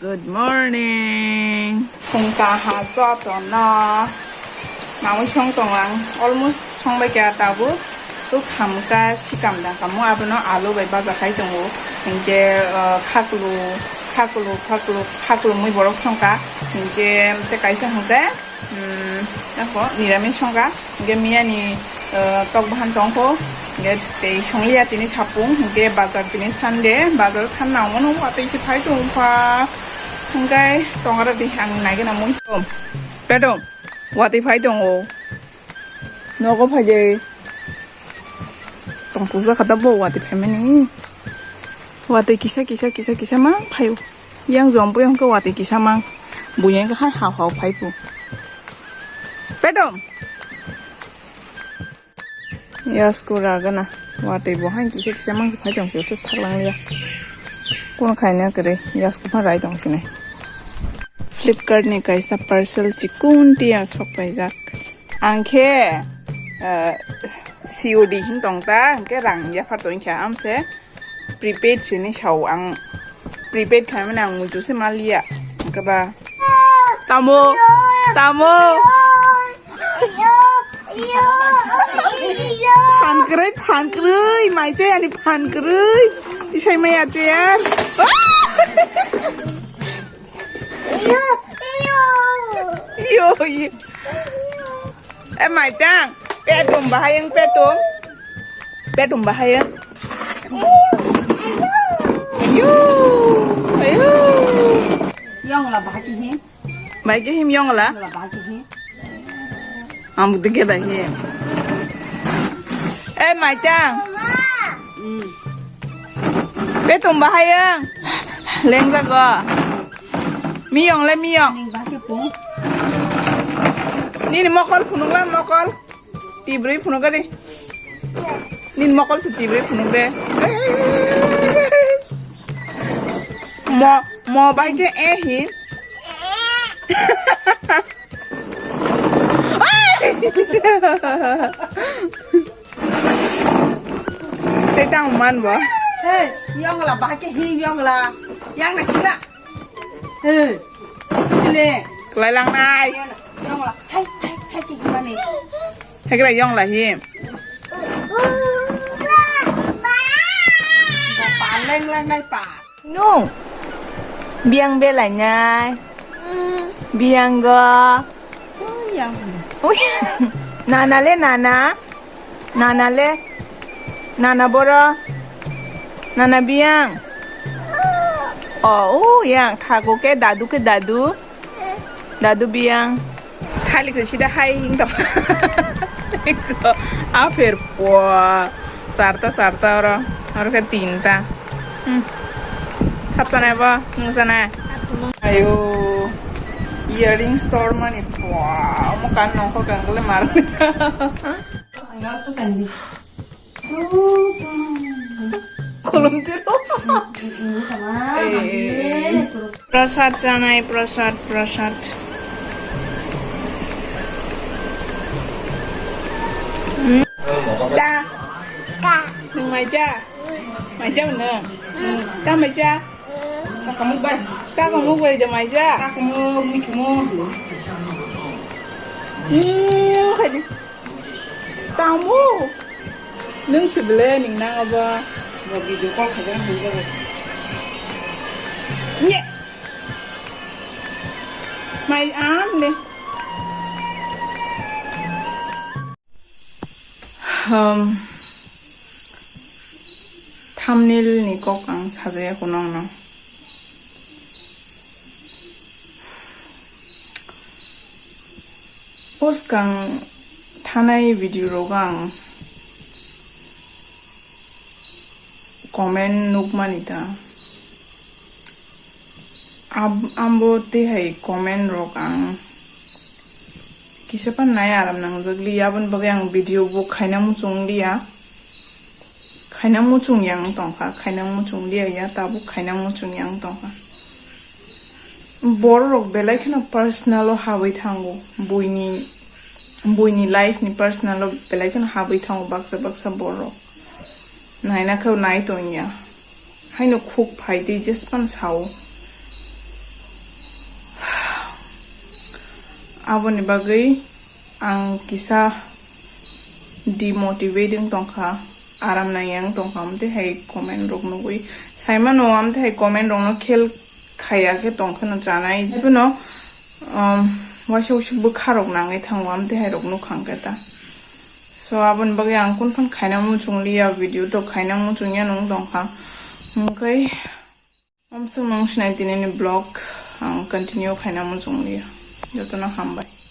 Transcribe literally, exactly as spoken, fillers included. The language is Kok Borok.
Good morning. Phung kaham jotono. Namui song tongo ang. Almost song bai kha tabuk. Tuk hamka sikam dang kamo abono alu bai baja khai tongo. Hinkhe, uh, khaklu, khaklu, khaklu, khaklu mui borok songkha. Hinkhe tei kaisa hinkhe Hmm, ako niramis songkha, hinkhe miyani, eh, tok bahan tongkho, hinkhe tei songliya tini sapung, hinkhe bazar tini Sunday, bazar thanna omono watwi se phai tongkha, hinkhe tongara di ang naigena mui. Pedom, watwi phai tongo, nogo phai de. Tong puja kata bo watwi phaimani. Watwi kisa, kisa, kisa, kisa mang phaio. Yang jom pui hwnkhe watwi kisa mang. Buya hwnkhe hai hao hao phaipu. Pedom. Yasku ragana. Watwi bo hai kisa, kisa mang phai tong phio thaklang liya. Kono khaina kwrwi. Yasku pha rai tong sini. Flipkart ni kaisa parcel chikon tiya sok paijak. Ang khe, eh, C O D hin tong ta, hwnkhe rang yaphar tong kha, amse prepaid sini sao ang, prepaid khaimani ang muitu se maliya, hwnkhe ba. Tamo, tamo. Phan kwrwi, phan kwrwi, mai chayani phan kwrwi. Tisai maya chair. Iyo, iyo. Eh, maitang. Petum bahayang petum. Petum bahayang. Iyo, iyo. Yong la bahaki hi. Bahaki him yong la. Yong la bahaki hi. Ang budi ke dah hi. Eh, maitang. Hmm. Petum bahayang. Lengjago. Miyong le miyong. Ning ba khe pung. Nini mokol phunuk la mokol. Tibrui phunuk gari. Nini mokol se tibrui phunuk de. Mo, mo bai khe eh hin. Tei tang man bo. Hey, yong la ba khe hi yong la. Yang na sina. Eh, le. Kelai lang nai. Yong la. Hai, hai, hai, ki gimana? Hai, kira yong la him. Paleng lang nai pa. Nung. Biang belai nai. Biang go. Yang. Ui. Nana le nana. Nana le, nana boro, nana biyang. Oh, oh, yang thago ke dadu ke dadu, dadu biyang. Thalik se sida hai hing to. Afer po, sarta sarta oro, oro ke tinta. Hmm. Thap sana ba, nung sana. Ayo, earring store mani po, mo kan nongko kangkule mar. Khulum tiro. Prasad chanai, prasad, prasad. Hmm? Ta. Ta. Nung maija? Maija mano? Hmm. Ta maija? Ta kamuk bai. Ta kamuk bai ja maija? Ta kamuk, ni kamuk. Hmm, khaji. Tamo. Nung si bele ning nang abo. Bo video call khajago hwnjago. Nye. Mai am ne. Um, thumbnail ni kok ang sajaya kuno no. O swkang thanai video rogo ang comment nukmani ta. Ab-, ambo tei hai comment rok ang kisa pan nai aram nangjak li, aboni bagwi ang video bo khaina muchung liya. Khaina muchung yang tongkha, khaina muchung liya ya, tabuk khaina muchung yang tongkha. Borok belai kheno personal o habwi thango, buini, buini life ni personal o belai kheno habwi thango baksa baksa borok. Naina khe nai tongya. Haino khuk phai tei jespan sao. Aboni bagwi ang kisa demotivating tongkha, aram nangya wng tongkha, amtwi hai comment rok nugwi saimano, amtwi hai comment rokno khel khaya khe tongkheno chanai. Haiphano, um, waisa waisa bwkha rok nangwi thango, amtwi hai rok nukha hwnkhe ta. So, aboni bagwi ang kun phan khaina muchung liya, video to khaina muchung ya nung tongkha. Hwnkhe, amswk nung sinai tinini vlog ang continue khaina muchung liya. Jotono hambai.